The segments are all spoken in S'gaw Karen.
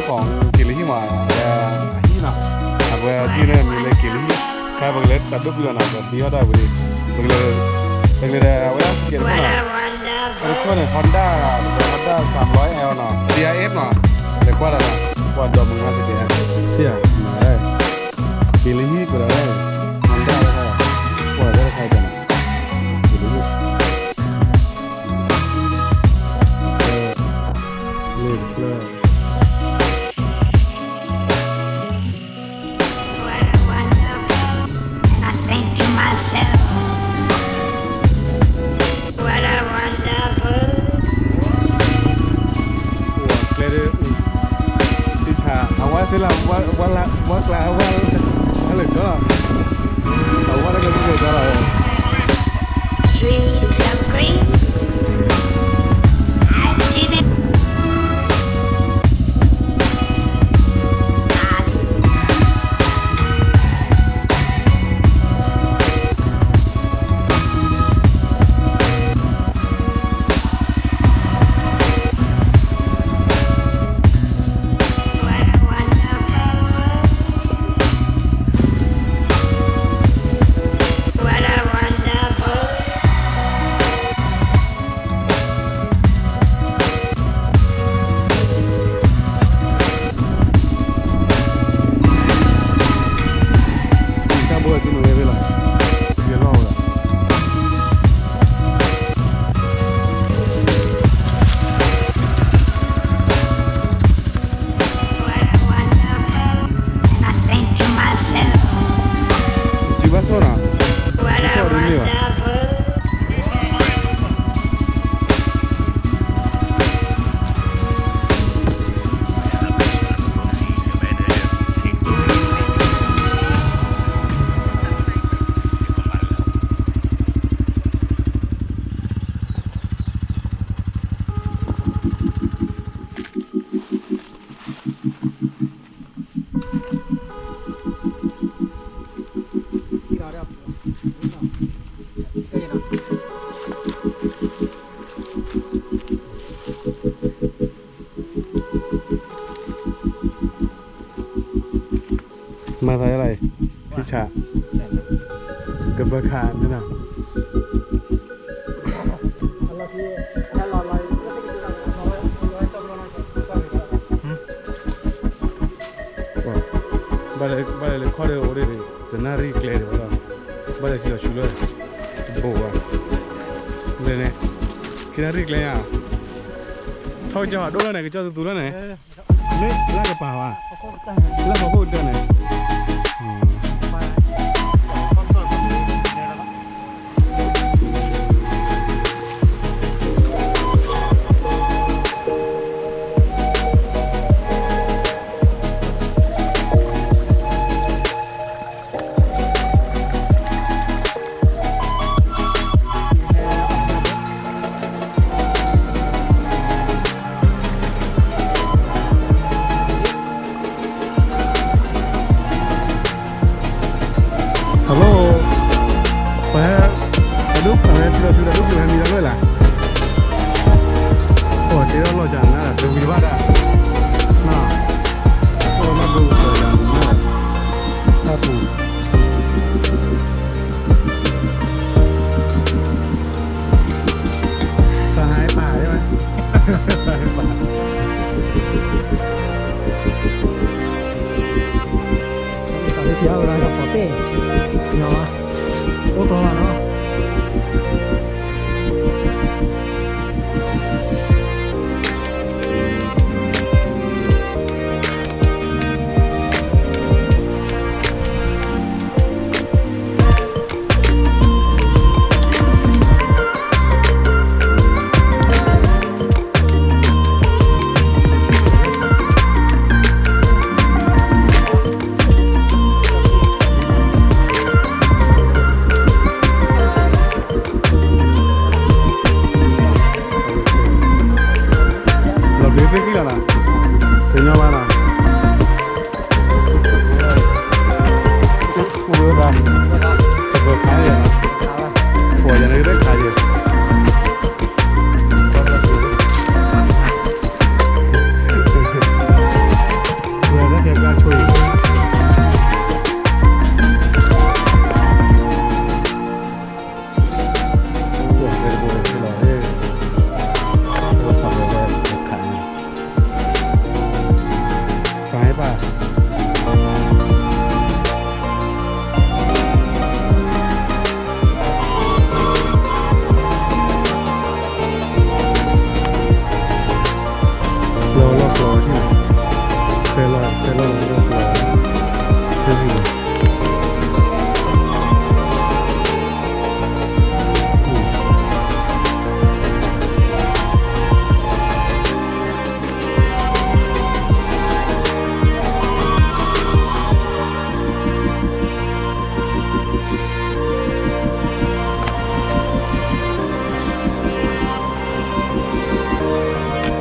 က့ၤလၢဟံၣ်မး အဝဲအဟံၣ်နီၤ, အဝဲဟံၣ်န့ၣ်မံၤလၢက့ၤလၢဟံၣ်, ခါပကလဲၤတၢ်ဒိၣ်ကွံာ်လီၤနီၤ ပဘံအီၣ်ဒၣ်ဝံၤ, ပကလဲၤ, ပကလဲၤဒီး အဝဲဒၣ်စကဲးတခီနီၤ, တခီန့ၣ် Honda, Honda သၢမံၤအဲၣ်နီၤ CRF နီၤ, လဲၤကွၢ်ဒီးနီၤ, ကွၢ်ဒီးမုၢ်နၤစကဲး, က့ၤလၢဟံၣ်ကဒီး, ကွၢ်ဒီးတခါ, က့ၤလၢဟံၣ် လ့ၣ်တဖျၢၣ် ကျဲဒၣ်, သ့ၣ်ဆါ အဝဲသ့ၣ်လၢ, ဝဲကျါ, ဝဲလၢကၠီလီၤ, အဝဲလၢကၠီလီၤ.မၤသးယလီၤအံၤ, ထံဆး, ကဘၢခးန့ၣ်နီၤ. ဘၣ်လဲၤလဲၤခီၣ်ဒီးအိၣ်ဒံးန့ၣ် တနၣ်ရံၣ်ကျဲဒံးဘၣ်ဒီး, ဘၣ်လဲၤထံလီၤဆူလၢ, တဘိဘၣ်, လဲၤန့ၣ်, ခံနၣ်ရံၣ်ကျဲညါ, ထီၣ်ကစၢ်ဟးဒိၣ်လၢန့ၣ် ကစၢ်သူသူလၢန့ၣ်, လၢကပၤဘၣ်, လၢဟီၣ်ခိၣ်ကတၢၢ်န့ၣ် Hello, ပဟဲ, ပဒိၣ်ပဟဲထံလီၤထူလီၤဒိၣ်ကံၤဟဲမံလီၤဝဲလၢ်, အိၣ်တဲထီၣ်လီၤကနၤ တဝံၤဘၣ်ဒၣ်, အိၣ်မၤဘိကီးယၤမနၤ, တၢ်ပူၤ စဟဲပာ်, စဟဲပာ်, ပာ်လၢထံအဝဲဒၣ်ကပီၤတ့ၢ်, ညီ, အိၣ်တီလီၤနီၤ.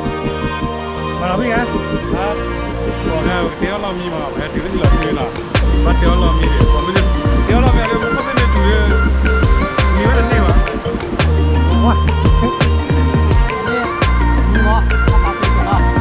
မၤလီၤမံဂၤ, ပှၤကတဲအီၣ်လီၢ်မံမး ပဟဲတုၤလၢဟံၣ်လီၤဆူနီၤ, ဘၣ်တဲအီၣ်လီၢ်မံ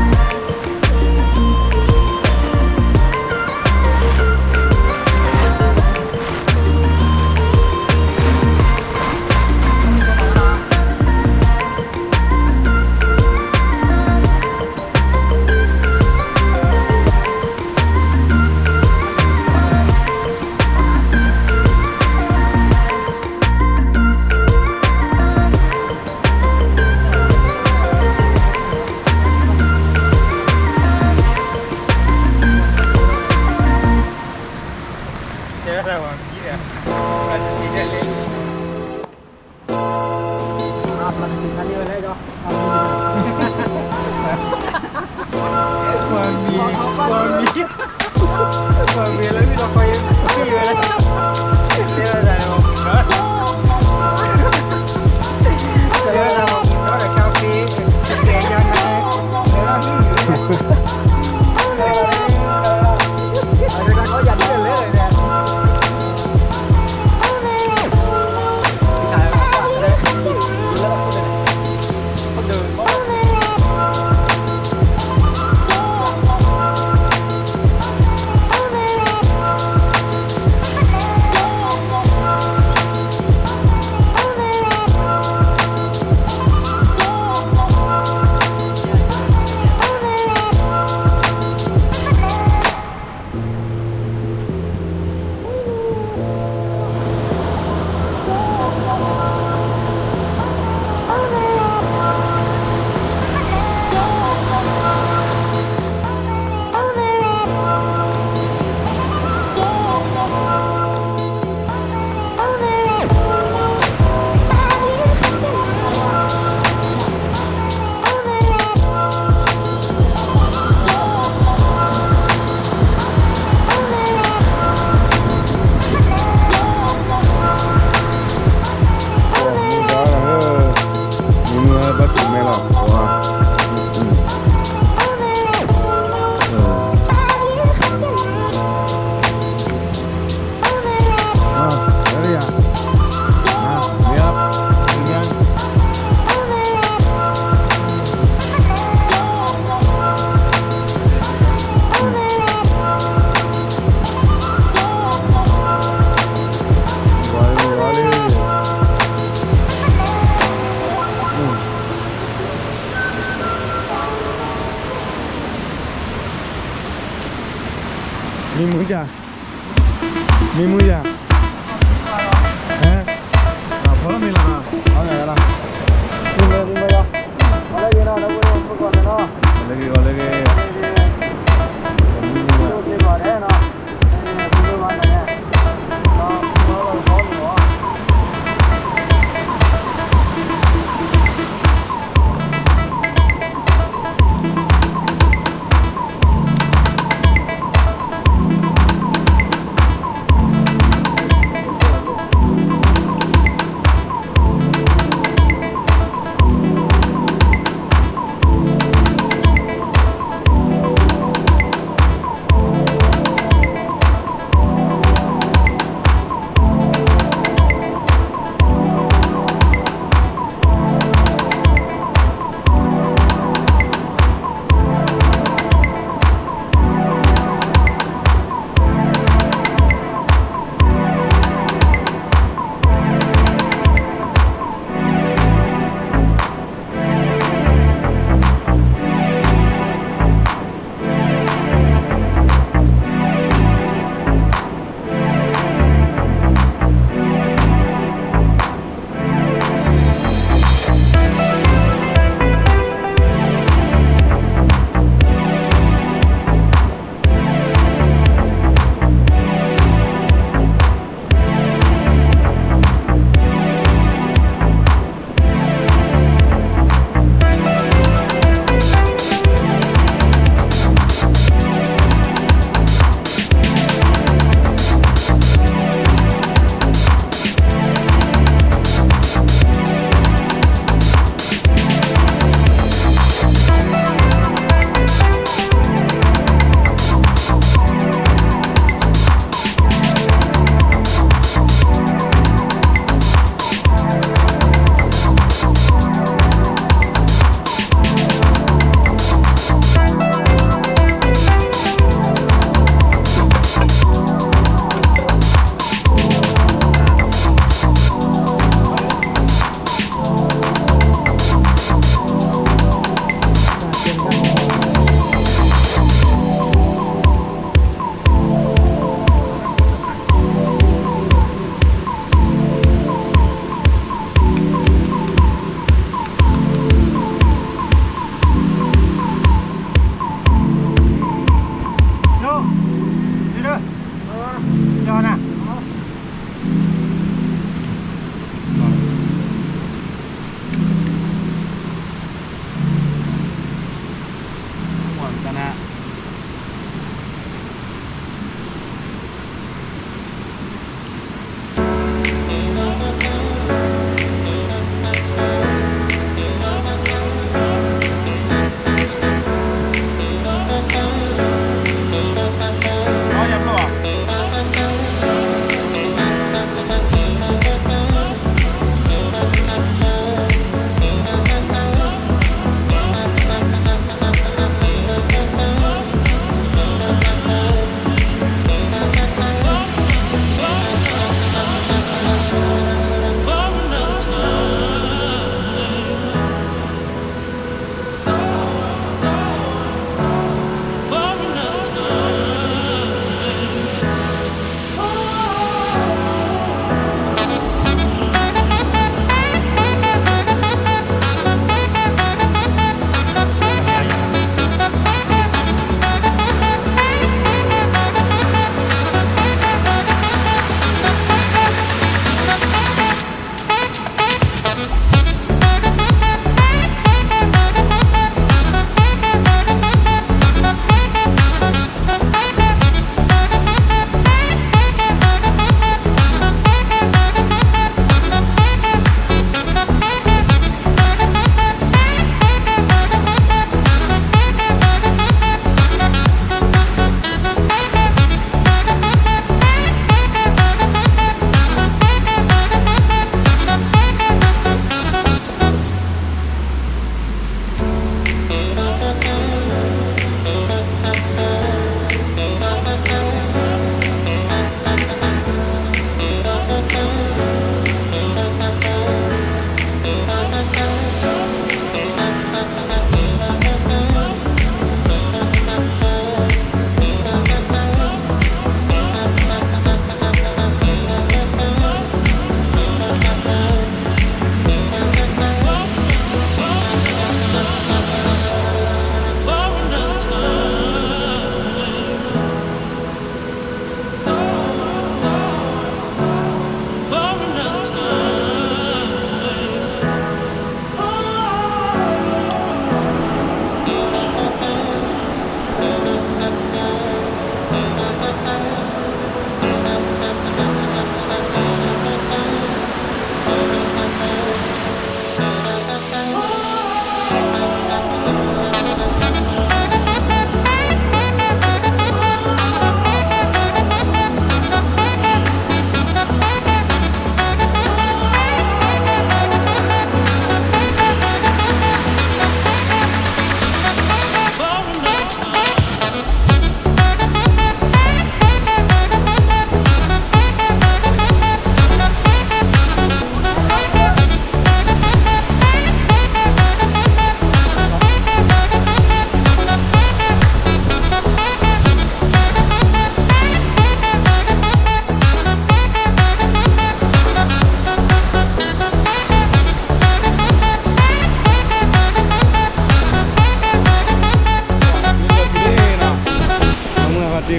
ဒီး ပှၤမ့ၢ်တဲအီၣ်လီၢ်မံဒီး ပှၤမ့ၢ်တဲတုၤလၢ မံဝဲတန့ၢ်ဘၣ်. မံမုာ်ယၤ, မံမုာ်ယၤ, ဟဲ, ဖီလီၤမံၤလီၤ, ဖီလီၤမံၤလီၤ, လၢဂ့ၤလၢဂ့ၤ, မံမုာ်ယၤ.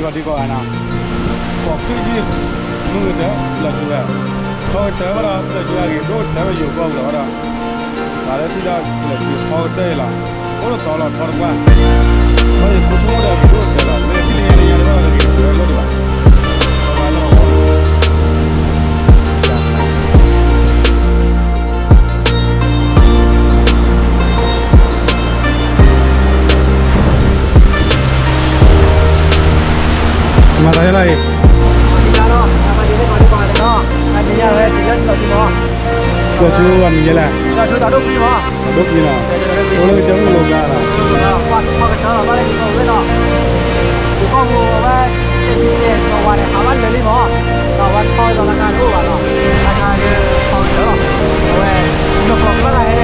လီၤဒံကီးဂၤနီၤ, ကီၢ်ချံဒံ မုၢ်ကတၢၢ် လၢာ်စူၤဝဲ, ထီကတၢၢ်ဝဲဒီး လၢာ်စူၤအဂ့ၤ ဒိၣ်ကတၢၢ်ဝဲယိၤကီၢ်ပူၤလီၤဝဲဒီး, ပှၤလၢထံၣ်ဒၣ်လၢာ်စူၤထီကတၢၢ်အံၤလီၤ, အိၣ်လၢသီလီၤထီတကွၢ်, ထီယိၤဖိထီဒီးကဒိၣ်ကတၢၢ်လီၤ, လၢထံၣ်လၢညါလၢညါလၢဘၣ်လၢာ်စူၤဝဲလီၤဒံးဘၣ် မၤသးယဲလီၤအံၤ, လီၤဆူအနံၤယဲလဲၣ်, လီၤဆူတၢ်ဒိၣ်ဖံးမး, အိၣ်လၢကစၢၢ်မုၢ်လိၤကျါနီၤ, ပှၤထီကတၢၢ်လီၤ ဘၣ်လၢယိၤကီၢ်ပူၤဝဲနီၤ, ယိၤကီၢ်ပူၤအဝဲ ကဲဒ်န့ၣ် ကဝၤန့ၣ် ဟးဘၣ်လၢာ်လံမး, ဒီးအဝဲထီကဒီးလၢကါတအိၣ်ဘၣ်နီၤ, တၢ်ခါဒုးထီကတၢၢ်လီၤ, အဝဲ နီၢ်ကီၢ်ဘၣ်သးဟဲလၢ